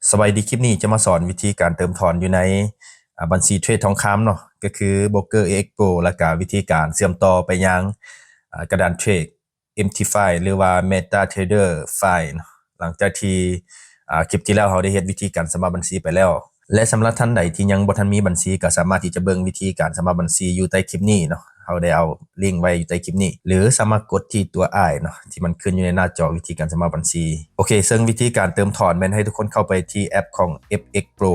ສະບາຍດີ, ຄລິບນີ້ຈະມາສອນວິທີການເຕີມຖອນຢູ່ໃນ ອາ ບັນຊີເທຣດທອງຄຳເນາະ, ກໍຄືໂບຣກເກີ ເອເອັກສ໌ ໂປຣ ແລ້ວກະວິທີການເຊື່ອມຕໍ່ໄປຍັງ ອາ ກະດານເທຣດ ເອັມທີ ໄຟລ໌ ຫຼືວ່າ MetaTrader five ເນາະ. ຫຼັງຈາກທີ່ ອາ ຄລິບທີ່ແລ້ວເຮົາໄດ້ເຮັດວິທີການສະໝັກບັນຊີໄປແລ້ວ ແລະ ສຳລັບທ່ານໃດທີ່ຍັງບໍ່ທັນມີບັນຊີ ກໍສາມາດທີ່ຈະເບິ່ງວິທີການສະໝັກບັນຊີຢູ່ໃຕ້ຄລິບນີ້ເນາະ. ເຮົາໄດ້ເອົາລິງໄວ້ຢູ່ໃຕ້ຄລິບນີ້ ຫຼືສາມາດກົດທີ່ຕົວ I ເນາະ ທີ່ມັນຂຶ້ນຢູ່ໃນໜ້າຈໍ ວິທີການສະໝັກບັນຊີ. ໂອເຄ, ເຊິ່ງວິທີການເຕີມຖອນແມ່ນໃຫ້ທຸກຄົນເຂົ້າໄປທີ່ແອັບຂອງ ເອັຟເອັກສ໌ ໂປຣ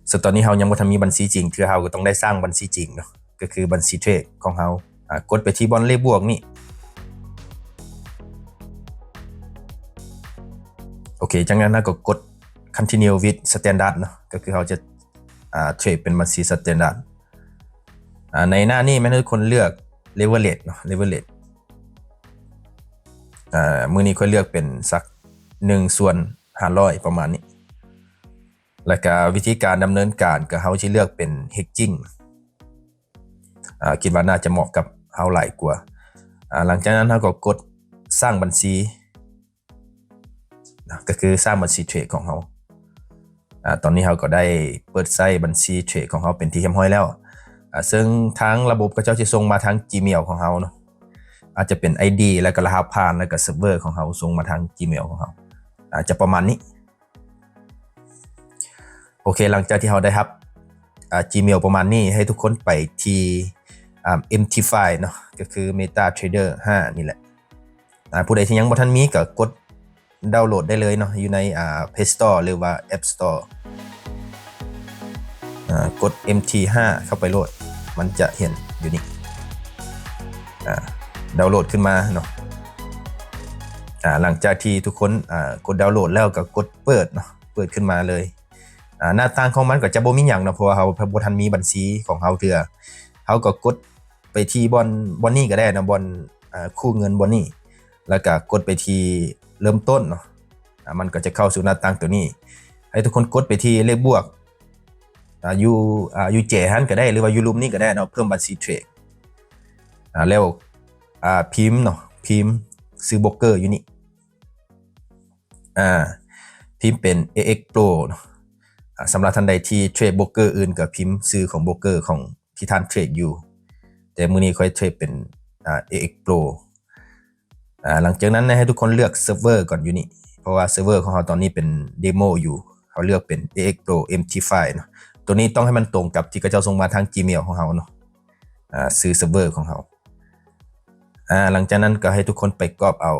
ເຊິ່ງຕອນນີ້ເຮົາຍັງບໍ່ທັນມີບັນຊີຈິງເທື່ອ, ເຮົາກໍຕ້ອງໄດ້ສ້າງບັນຊີຈິງເນາະ, ກໍຄືບັນຊີເທຣດຂອງເຮົາ. ອາ ກົດໄປທີ່ບ່ອນເລກບວກນີ້. ໂອເຄ, ຈາກນັ້ນເຮົາກໍກົດ Continue with Standard ເນາະ, ກໍຄືເຮົາຈະ ອາ ເທຣດເປັນບັນຊີ Standard. ອາ ໃນໜ້ານີ້ແມ່ນໃຫ້ທຸກຄົນເລືອກ Leverage ເນາະ, Leverage. ອາ ມື້ນີ້ຂ້ອຍເລືອກເປັນສັກໜຶ່ງສ່ວນຫ້າຮ້ອຍປະມານນີ້. ແລ້ວກະວິທີການດຳເນີນການ ກໍເຮົາຊິເລືອກເປັນ Hedging. ອາ ຄິດວ່າໜ້າຈະເໝາະກັບເຮົາຫຼາຍກວ່າ. ອາ ຫຼັງຈາກນັ້ນເຮົາກໍກົດສ້າງບັນຊີນະ, ກໍຄືສ້າງບັນຊີເທຣດຂອງເຮົາ. ອາ ຕອນນີ້ເຮົາກໍໄດ້ເປີດໃຊ້ບັນຊີເທຣດຂອງເຮົາເປັນທີ່ຮຽບຮ້ອຍແລ້ວ. ອາ ເຊິ່ງທາງລະບົບເຂົາເຈົ້າຊິສົ່ງມາທາງ Gmail ຂອງເຮົາເນາະ, ອາດຈະເປັນ ໄອດີ ແລ້ວກໍລະຫັດຜ່ານ ແລ້ວກໍເຊີບເວີຂອງເຮົາສົ່ງມາທາງ Gmail ຂອງເຮົາ. ອາ ຈະປະມານນີ້. ໂອເຄ, ຫຼັງຈາກທີ່ເຮົາໄດ້ຮັບ ອາ Gmail ປະມານນີ້, ໃຫ້ທຸກຄົນໄປທີ່ ອາ ເອັມທີ ໄຟລ໌ ເນາະ, ກໍຄື MetaTrader five ນີ້ແຫຼະ. ອາ ຜູ້ໃດທີ່ຍັງບໍ່ທັນມີກໍກົດດາວໂຫຼດໄດ້ເລີຍເນາະ, ຢູ່ໃນ ອາ Play Store ຫຼືວ່າ App Store. ອາ ກົດ ເອັມທີ five ເຂົ້າໄປໂລດ, ມັນຈະເຫັນຢູ່ນີ້. ອາ ດາວໂຫຼດຂຶ້ນມາເນາະ. ອາ ຫຼັງຈາກທີ່ທຸກຄົນ ອາ ກົດດາວໂຫຼດແລ້ວກໍກົດເປີດເນາະ, ເປີດຂຶ້ນມາເລີຍ. ອາ ໜ້າຕ່າງຂອງມັນກໍຈະບໍ່ມີຫຍັງເນາະ, ເພາະວ່າເຮົາບໍ່ທັນມີບັນຊີຂອງເຮົາເທື່ອ. ເຮົາກໍກົດໄປທີ່ບ່ອນ ບ່ອນນີ້ກໍໄດ້ເນາະ, ບ່ອນ ອາ ຄູ່ເງິນບ່ອນນີ້, ແລ້ວກໍກົດໄປທີ່ເລີ່ມຕົ້ນເນາະ. ອາ ມັນກໍຈະເຂົ້າສູ່ໜ້າຕ່າງຕົວນີ້. ໃຫ້ທຸກຄົນກົດໄປທີ່ເລກບວກ ອາ ຢູ່ ອາ ຢູ່ແຈຫັ້ນກໍໄດ້ ຫຼືວ່າຢູ່ລຸ່ມນີ້ກໍໄດ້ເນາະ, ເພີ່ມບັນຊີເທຣດ. ອາ ແລ້ວ ອາ ພິມເນາະ, ພິມຊື່ໂບຣກເກີຢູ່ນີ້. ອາ ພິມເປັນ ເອເອັກສ໌ ໂປຣ ເນາະ. ອາ ສຳລັບທ່ານໃດທີ່ເທຣດໂບຣກເກີອື່ນ ກໍພິມຊື່ຂອງໂບຣກເກີຂອງທີ່ທ່ານເທຣດຢູ່, ແຕ່ມື້ນີ້ຂ້ອຍເທຣດເປັນ ອາ ເອເອັກສ໌ ໂປຣ. ອາ ຫຼັງຈາກນັ້ນໃຫ້ທຸກຄົນເລືອກເຊີບເວີກ່ອນຢູ່ນີ້, ເພາະວ່າເຊີບເວີຂອງເຮົາຕອນນີ້ເປັນເດໂມຢູ່. ເຮົາເລືອກເປັນ ເອເອັກສ໌ ໂປຣ ເອັມທີ ໄຟລ໌ ເນາະ. ຕົວນີ້ຕ້ອງໃຫ້ມັນຕົງກັບທີ່ເຂົາເຈົ້າສົ່ງມາທາງ Gmail ຂອງເຮົາເນາະ, ອາ ຊື່ເຊີບເວີຂອງເຮົາ. ອາ ຫຼັງຈາກນັ້ນກໍໃຫ້ທຸກຄົນໄປກອບເອົາ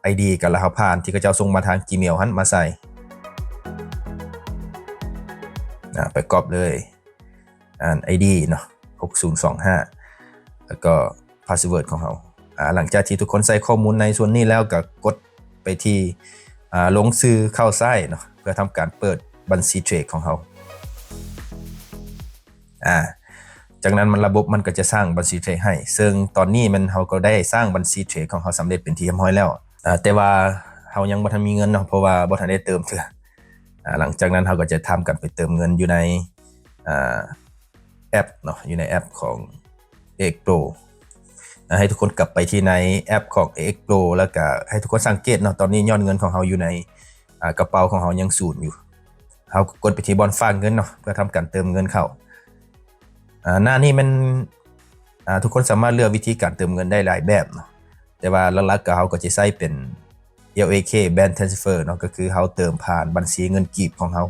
ໄອດີ ກັບລະຫັດຜ່ານທີ່ເຂົາເຈົ້າສົ່ງມາທາງ Gmail ຫັ້ນມາໃສ່. ອາ ໄປກອບເລີຍ ອາ ໄອດີ ເນາະ ຫົກສູນສອງຫ້າ ແລ້ວກໍ password ຂອງເຮົາ. ອາ ຫຼັງຈາກທີ່ທຸກຄົນໃສ່ຂໍ້ມູນໃນສ່ວນນີ້ແລ້ວ ກໍກົດໄປທີ່ ອາ ລົງຊື່ເຂົ້າໃຊ້ເນາະ ເພື່ອທຳການເປີດບັນຊີເທຣດຂອງເຮົາ. ອາ ຈາກນັ້ນມັນ ລະບົບມັນກໍຈະສ້າງບັນຊີເທຣດໃຫ້, ເຊິ່ງຕອນນີ້ແມ່ນເຮົາກໍໄດ້ສ້າງບັນຊີເທຣດຂອງເຮົາສຳເລັດເປັນທີ່ຮຽບຮ້ອຍແລ້ວ. ອາ ແຕ່ວ່າເຮົາຍັງບໍ່ທັນມີເງິນເນາະ, ເພາະວ່າບໍ່ທັນໄດ້ເຕີມເທື່ອ. ອາ ຫຼັງຈາກນັ້ນເຮົາກໍຈະທຳການໄປເຕີມເງິນຢູ່ໃນ ອາ ແອັບເນາະ, ຢູ່ໃນແອັບຂອງ ເອເອັກສ໌ ໂປຣ. ອາ ໃຫ້ທຸກຄົນກັບໄປທີ່ໃນແອັບຂອງ ເອເອັກສ໌ ໂປຣ ແລ້ວກໍໃຫ້ທຸກຄົນສັງເກດເນາະ, ຕອນນີ້ຍອດເງິນຂອງເຮົາຢູ່ໃນ ອາ ກະເປົາຂອງເຮົາຍັງສູນຢູ່. ເຮົາກໍກົດໄປທີ່ບ່ອນຝາກເງິນເນາະ ເພື່ອທຳການເຕີມເງິນເຂົ້າ. ອາ ໜ້ານີ້ແມ່ນ ອາ ທຸກຄົນສາມາດເລືອກວິທີການເຕີມເງິນໄດ້ຫຼາຍແບບເນາະ, ແຕ່ວ່າຫຼັກໆກໍເຮົາກໍຈະໃຊ້ເປັນ ແອລ ເອ ເຄ Bank Transfer ເນາະ, ກໍຄືເຮົາເຕີມຜ່ານບັນຊີເງິນກີບຂອງເຮົາ.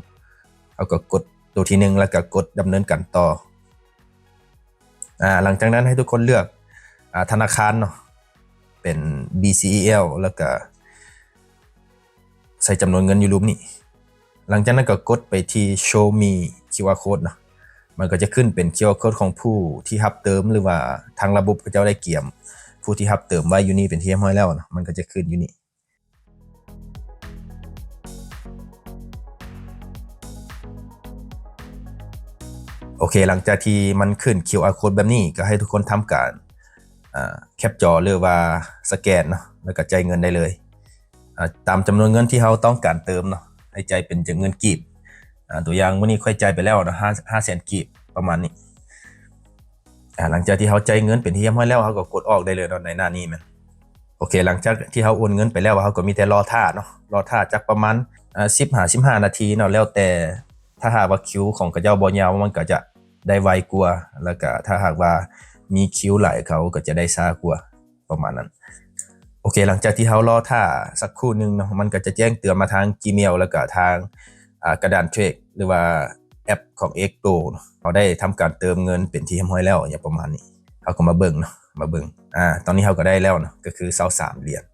ເຮົາກໍກົດຕົວທີໜຶ່ງ ແລ້ວກໍກົດດຳເນີນການຕໍ່. ອາ ຫຼັງຈາກນັ້ນໃຫ້ທຸກຄົນເລືອກ ອາ ທະນາຄານເນາະ, ເປັນ ບີ ຊີ ອີ ແອລ ແລ້ວກະໃສ່ຈຳນວນເງິນຢູ່ລຸ່ມນີ້. ຫຼັງຈາກນັ້ນກໍກົດໄປທີ່ Show me QR code ເນາະ, ມັນກໍຈະຂຶ້ນເປັນ QR code ຂອງຜູ້ທີ່ຮັບເຕີມ ຫຼືວ່າທາງລະບົບເຂົາເຈົ້າໄດ້ກຽມຜູ້ທີ່ຮັບເຕີມໄວ້ຢູ່ນີ້ເປັນທີ່ຮຽບຮ້ອຍແລ້ວເນາະ, ມັນກໍຈະຂຶ້ນຢູ່ນີ້. ໂອເຄ, ຫຼັງຈາກທີ່ມັນຂຶ້ນ QR code ແບບນີ້ ກໍໃຫ້ທຸກຄົນທຳການ ອາ ແຄັບຈໍ ຫຼືວ່າສະແກນເນາະ, ແລ້ວກໍຈ່າຍເງິນໄດ້ເລີຍ ອາ ຕາມຈຳນວນເງິນທີ່ເຮົາຕ້ອງການເຕີມເນາະ, ໃຫ້ຈ່າຍເປັນຈຳນວນເງິນກີບ. ອາ ຕົວຢ່າງ ມື້ນີ້ຂ້ອຍຈ່າຍໄປແລ້ວເນາະ ຫ້າ ຫ້າແສນກີບ ປະມານນີ້. ອາ ຫຼັງຈາກທີ່ເຮົາຈ່າຍເງິນເປັນທີ່ຮຽບຮ້ອຍແລ້ວ ເຮົາກໍກົດອອກໄດ້ເລີຍເນາະ ໃນໜ້ານີ້ແມ່ນ. ໂອເຄ, ຫຼັງຈາກທີ່ເຮົາໂອນເງິນໄປແລ້ວ ເຮົາກໍມີແຕ່ລໍຖ້າເນາະ, ລໍຖ້າຈັກປະມານ ອ່າ ສິບຫາສິບຫ້ານາທີເນາະ ແລ້ວແຕ່ ຖ້າຫາກວ່າຄິວຂອງເຂົາເຈົ້າບໍ່ຍາວ ມັນກໍຈະໄດ້ໄວກວ່າ ແລ້ວກໍຖ້າຫາກວ່າມີຄິວຫຼາຍ ເຂົາກໍຈະໄດ້ຊ້າກວ່າ ປະມານນັ້ນ. ໂອເຄ ຫຼັງຈາກທີ່ເຮົາລໍຖ້າສັກຄູ່ໜຶ່ງເນາະ ມັນກໍຈະແຈ້ງເຕືອນມາທາງ Gmail ແລ້ວກໍທາງ ອ່າ ກະດານເທຣດ ຫຼືວ່າແອັບຂອງ X Pro ເນາະ ເຮົາໄດ້ທຳການເຕີມເງິນເປັນທີ່ຮຽບຮ້ອຍແລ້ວ ຫຍັງປະມານນີ້. ເຮົາກໍມາເບິ່ງເນາະ ມາເບິ່ງ ອ່າ ຕອນນີ້ເຮົາກໍໄດ້ແລ້ວເນາະ ກໍຄືຊາວສາມຫຼຽນ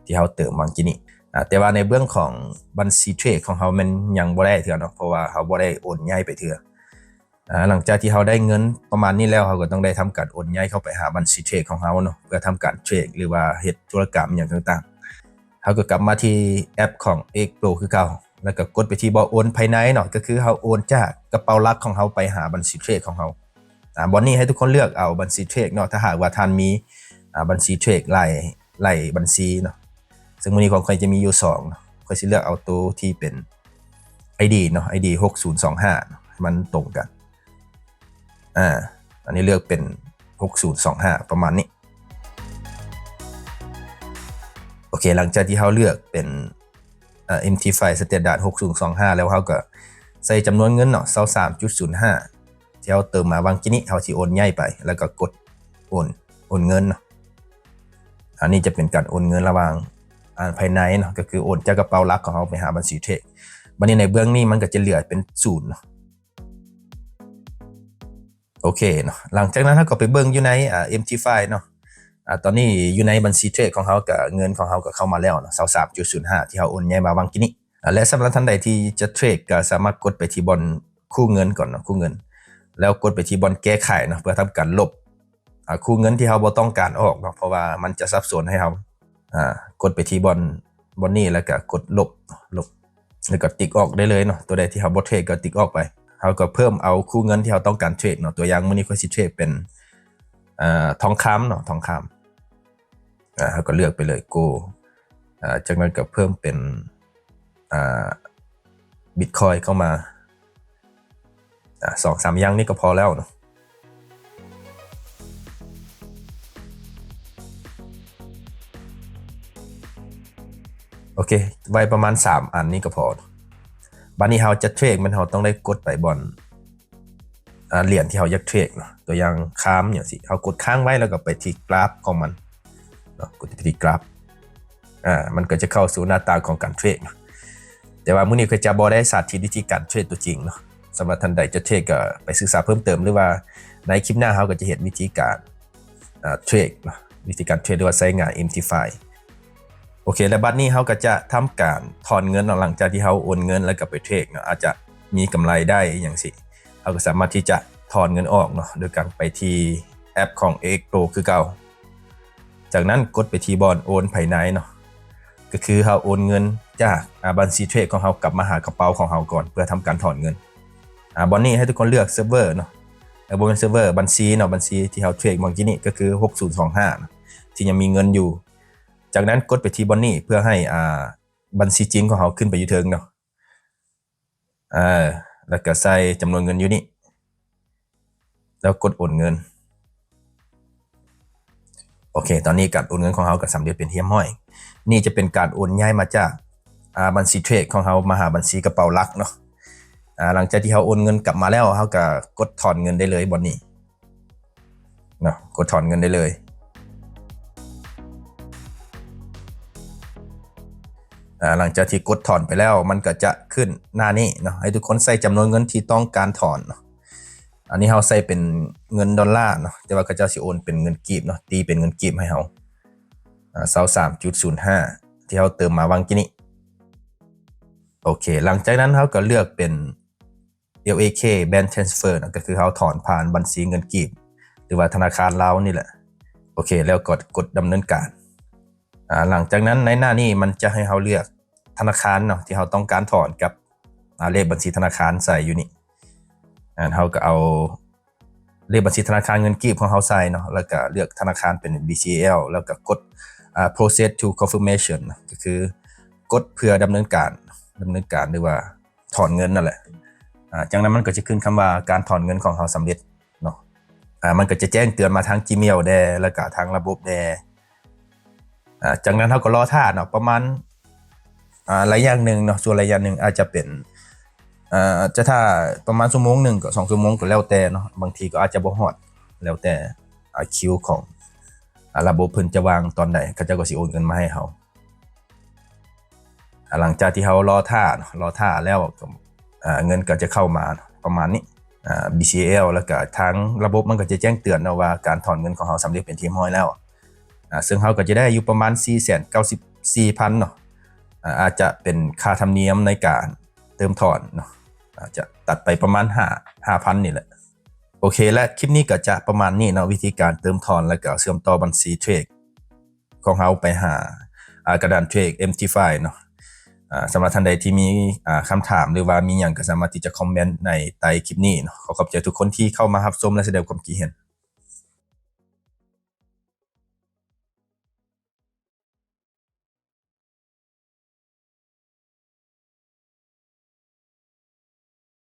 ທີ່ເຮົາເຕີມຫວ່າງກີ້ນີ້. ອ່າ ແຕ່ວ່າໃນເບື້ອງຂອງບັນຊີເທຣດຂອງເຮົາແມ່ນຍັງບໍ່ໄດ້ເທື່ອເນາະ ເພາະວ່າເຮົາບໍ່ໄດ້ໂອນຍ້າຍໄປເທື່ອ. ອ່າ ຫຼັງຈາກທີ່ເຮົາໄດ້ເງິນປະມານນີ້ແລ້ວ ເຮົາກໍຕ້ອງໄດ້ທຳການໂອນຍ້າຍເຂົ້າໄປຫາບັນຊີເທຣດຂອງເຮົາເນາະ ເພື່ອທຳການເທຣດ ຫຼືວ່າເຮັດທຸລະກຳຫຍັງຕ່າງໆ. ເຮົາກໍກັບມາທີ່ແອັບຂອງ X Pro ຄືເກົ່າ ແລ້ວກໍກົດໄປທີ່ບ່ອນໂອນພາຍໃນເນາະ ກໍຄືເຮົາໂອນຈາກກະເປົາຫຼັກຂອງເຮົາໄປຫາບັນຊີເທຣດຂອງເຮົາ. ອ່າ ບ່ອນນີ້ໃຫ້ທຸກຄົນເລືອກເອົາບັນຊີເທຣດເນາະ ຖ້າຫາກວ່າທ່ານມີ ອ່າ ບັນຊີເທຣດຫຼາຍ ຫຼາຍບັນຊີເນາະ. ເຊິ່ງມື້ນີ້ຂອງຂ້ອຍຈະມີຢູ່ສອງເນາະ ຂ້ອຍຊິເລືອກເອົາໂຕທີ່ເປັນ ໄອ ດີ ເນາະ ໄອ ດີ ຫົກສູນສອງຫ້າ ໃຫ້ມັນຕົງກັນ. ອ່າ ອັນນີ້ເລືອກເປັນ ຫົກສູນສອງຫ້າ ປະມານນີ້. ໂອເຄ ຫຼັງຈາກທີ່ເຮົາເລືອກເປັນ ເອີ ເອັມທີໄຟ ສະແຕນດາດ ຫົກສູນສອງຫ້າ ແລ້ວ ເຮົາກໍໃສ່ຈຳນວນເງິນເນາະ ຊາວສາມຈຸດສູນຫ້າ ທີ່ເຮົາເຕີມມາຫວ່າງກີ້ນີ້ ເຮົາຊິໂອນຍ້າຍໄປ ແລ້ວກໍກົດໂອນ ໂອນເງິນເນາະ. ອັນນີ້ຈະເປັນການໂອນເງິນລະຫວ່າງ ອ່າ ພາຍໃນເນາະ ກໍຄືໂອນຈາກກະເປົາຫຼັກຂອງເຮົາໄປຫາບັນຊີເທຣດ. ບັດນີ້ໃນເບື້ອງນີ້ມັນກໍຈະເຫຼືອເປັນສູນເນາະ. ໂອເຄເນາະ ຫຼັງຈາກນັ້ນເຮົາກໍໄປເບິ່ງຢູ່ໃນ ອ່າ ເອັມທີໄຟ ເນາະ. ອ່າ ຕອນນີ້ຢູ່ໃນບັນຊີເທຣດຂອງເຮົາ ກໍເງິນຂອງເຮົາກໍເຂົ້າມາແລ້ວເນາະ ຊາວສາມຈຸດສູນຫ້າ ທີ່ເຮົາໂອນຍ້າຍມາຫວ່າງກີ້ນີ້. ອ່າ ແລະ ສຳລັບທ່ານໃດທີ່ຈະເທຣດ ກໍສາມາດກົດໄປທີ່ບ່ອນຄູ່ເງິນກ່ອນເນາະ ຄູ່ເງິນ ແລ້ວກົດໄປທີ່ບ່ອນແກ້ໄຂເນາະ ເພື່ອທຳການລົບ ອ່າ ຄູ່ເງິນທີ່ເຮົາບໍ່ຕ້ອງການອອກເນາະ ເພາະວ່າມັນຈະສັບສົນໃຫ້ເຮົາ ອ່າ ກົດໄປທີ່ບ່ອນ ບ່ອນນີ້ ແລ້ວກໍກົດລົບ ລົບ ແລ້ວກໍຕິກອອກໄດ້ເລີຍເນາະ. ຕົວໃດທີ່ເຮົາບໍ່ເທຣດກໍຕິກອອກໄປ. ເຮົາກໍເພີ່ມເອົາຄູ່ເງິນທີ່ເຮົາຕ້ອງການເທຣດເນາະ. ຕົວຢ່າງມື້ນີ້ຂ້ອຍຊິເທຣດເປັນ ເອີ ທອງຄຳເນາະ ທອງຄຳ. ອ່າ ເຮົາກໍເລືອກໄປເລີຍ Gold. ອ່າ ຈາກນັ້ນກໍເພີ່ມເປັນ ອ່າ Bitcoin ເຂົ້າມາ. ອ່າ ສອງສາມຢ່າງນີ້ກໍພໍແລ້ວເນາະ. ໂອເຄ ໄວ້ປະມານສາມອັນນີ້ກໍພໍເນາະ. ບາດນີ້ເຮົາຈະເທຣດ ແມ່ນເຮົາຕ້ອງໄດ້ກົດໄປບ່ອນ ອ່າ ຫຼຽນທີ່ເຮົາຢາກເທຣດເນາະ. ຕົວຢ່າງຄາມຫຍັງຊີ້ ເຮົາກົດຄ້າງໄວ້ ແລ້ວກໍໄປທີ່ກຣາຟຂອງມັນເນາະ ກົດໄປທີ່ກຣາຟ. ອ່າ ມັນກໍຈະເຂົ້າສູ່ໜ້າຕາຂອງການເທຣດເນາະ. ແຕ່ວ່າມື້ນີ້ຂ້ອຍຈະບໍ່ໄດ້ສາທິດວິທີການເທຣດຕົວຈິງເນາະ. ສຳລັບທ່ານໃດຈະເທຣດກໍໄປສຶກສາເພີ່ມເຕີມ ຫຼືວ່າໃນຄລິບໜ້າເຮົາກໍຈະເຮັດວິທີການ ອ່າ ເທຣດເນາະ ວິທີການເທຣດ ຫຼືວ່າໃຊ້ງານ ເອັມທີໄຟ. ໂອເຄ ແລ້ວບັດນີ້ເຮົາກໍຈະທຳການຖອນເງິນເນາະ. ຫຼັງຈາກທີ່ເຮົາໂອນເງິນແລ້ວກໍໄປເທຣດເນາະ ອາດຈະມີກຳໄລໄດ້ອີ່ຫຍັງຊີ້ ເຮົາກໍສາມາດທີ່ຈະຖອນເງິນອອກເນາະ ໂດຍການໄປທີ່ແອັບຂອງ X Pro ຄືເກົ່າ. ຈາກນັ້ນກົດໄປທີ່ບ່ອນໂອນພາຍໃນເນາະ ກໍຄືເຮົາໂອນເງິນຈາກ ອ່າ ບັນຊີເທຣດຂອງເຮົາກັບມາຫາກະເປົາຂອງເຮົາກ່ອນ ເພື່ອທຳການຖອນເງິນ. ອ່າ ບ່ອນນີ້ໃຫ້ທຸກຄົນເລືອກເຊີບເວີເນາະ ເອີ ບໍ່ແມ່ນເຊີບເວີ ບັນຊີເນາະ ບັນຊີທີ່ເຮົາເທຣດເມື່ອກີ້ນີ້ ກໍຄື ຫົກສູນສອງຫ້າ ທີ່ຍັງມີເງິນຢູ່. ຈາກນັ້ນກົດໄປທີ່ບ່ອນນີ້ ເພື່ອໃຫ້ ອ່າ ບັນຊີຈິງຂອງເຮົາຂຶ້ນໄປຢູ່ເທິງເນາະ. ເອີ ແລ້ວກໍໃສ່ຈຳນວນເງິນຢູ່ນີ້ ແລ້ວກົດໂອນເງິນ. ໂອເຄ ຕອນນີ້ການໂອນເງິນຂອງເຮົາກໍສຳເລັດເປັນທີ່ຮຽບຮ້ອຍ. ນີ້ຈະເປັນການໂອນຍ້າຍມາຈາກ ອ່າ ບັນຊີເທຣດຂອງເຮົາມາຫາບັນຊີກະເປົາຫຼັກເນາະ. ອ່າ ຫຼັງຈາກທີ່ເຮົາໂອນເງິນກັບມາແລ້ວ ເຮົາກໍກົດຖອນເງິນໄດ້ເລີຍບ່ອນນີ້ ເນາະ ກົດຖອນເງິນໄດ້ເລີຍ. ອ່າ ຫຼັງຈາກທີ່ກົດຖອນໄປແລ້ວ ມັນກໍຈະຂຶ້ນໜ້ານີ້ເນາະ ໃຫ້ທຸກຄົນໃສ່ຈຳນວນເງິນທີ່ຕ້ອງການຖອນເນາະ. ອັນນີ້ເຮົາໃສ່ເປັນເງິນດອນລາເນາະ ແຕ່ວ່າເຂົາເຈົ້າຊິໂອນເປັນເງິນກີບເນາະ ຕີເປັນເງິນກີບໃຫ້ເຮົາ ອ່າ ຊາວສາມຈຸດສູນຫ້າ ທີ່ເຮົາເຕີມມາຫວ່າງກີ້ນີ້. ໂອເຄ ຫຼັງຈາກນັ້ນເຮົາກໍເລືອກເປັນ LAK Bank Transfer ເນາະ ກໍຄືເຮົາຖອນຜ່ານບັນຊີເງິນກີບ ຫຼືວ່າທະນາຄານລາວນີ້ແຫຼະ. ໂອເຄ ແລ້ວກໍກົດດຳເນີນການ. ອ່າ ຫຼັງຈາກນັ້ນໃນໜ້ານີ້ມັນຈະໃຫ້ເຮົາເລືອກທະນາຄານເນາະ ທີ່ເຮົາຕ້ອງການຖອນກັບ ອ່າ ເລກບັນຊີທະນາຄານໃສ່ຢູ່ນີ້. ອ່າ ເຮົາກໍເອົາເລກບັນຊີທະນາຄານເງິນກີບຂອງເຮົາໃສ່ເນາະ ແລ້ວກໍເລືອກທະນາຄານເປັນ BCL ແລ້ວກໍກົດ ອ່າ Process to Confirmation ນະ ກໍຄືກົດເພື່ອດຳເນີນການ ດຳເນີນການ ຫຼືວ່າ ຖອນເງິນນັ້ນແຫຼະ. ອ່າ ຈາກນັ້ນມັນກໍຈະຂຶ້ນຄຳວ່າການຖອນເງິນຂອງເຮົາສຳເລັດເນາະ. ອ່າ ມັນກໍຈະແຈ້ງເຕືອນມາທາງ Gmail ແດ່ ແລ້ວກໍທາງລະບົບແດ່. ອ່າ ຈາກນັ້ນເຮົາກໍລໍຖ້າເນາະ ປະມານ ອ່າໄລຍະໜຶ່ງເນາະ ຊ່ວງໄລຍະໜຶ່ງອາດຈະເປັນ ອ່າ ຈະຖ້າປະມານຊົ່ວໂມງໜຶ່ງກໍສອງຊົ່ວໂມງ ກໍແລ້ວແຕ່ເນາະ ບາງທີກໍອາດຈະບໍ່ຮອດ ແລ້ວແຕ່ ອ່າ ຄິວຂອງ ອ່າ ລະບົບເພິ່ນຈະວາງຕອນໃດ ເຂົາເຈົ້າກໍຊິໂອນເງິນມາໃຫ້ເຮົາ. ອ່າ ຫຼັງຈາກທີ່ເຮົາລໍຖ້າເນາະ ລໍຖ້າແລ້ວກໍ ອ່າ ເງິນກໍຈະເຂົ້າມາປະມານນີ້ ອ່າ ບີຊີແອລ ແລ້ວກໍທາງລະບົບມັນກໍຈະແຈ້ງເຕືອນເນາະວ່າການຖອນເງິນຂອງເຮົາສຳເລັດເປັນທີ່ຮຽບຮ້ອຍແລ້ວ ອ່າ ເຊິ່ງເຮົາກໍຈະໄດ້ຢູ່ປະມານສີ່ແສນເກົ້າສິບສີ່ພັນເນາະ ອ່າ ອາດຈະເປັນຄ່າທຳນຽມໃນການເຕີມຖອນເນາະ ອາດຈະຕັດໄປປະມານຫ້າ ຫ້າພັນນີ້ແຫຼະ. ໂອເຄ ແລະ ຄລິບນີ້ກໍຈະປະມານນີ້ເນາະ ວິທີການເຕີມຖອນ ແລ້ວກໍເຊື່ອມຕໍ່ບັນຊີ Trade ຂອງເຮົາໄປຫາ ອ່າ ກະດານ Trade ເອັມທີໄຟເນາະ. ອ່າ ສຳລັບທ່ານໃດທີ່ມີ ອ່າ ຄຳຖາມ ຫຼືວ່າມີຫຍັງກໍສາມາດທີ່ຈະຄອມເມັນໃນໃຕ້ຄລິບນີ້ເນາະ. ຂໍຂອບໃຈທຸກຄົນທີ່ເຂົ້າມາຮັບຊົມ ແລະ ສະແດງຄວາມຄິດເຫັນ.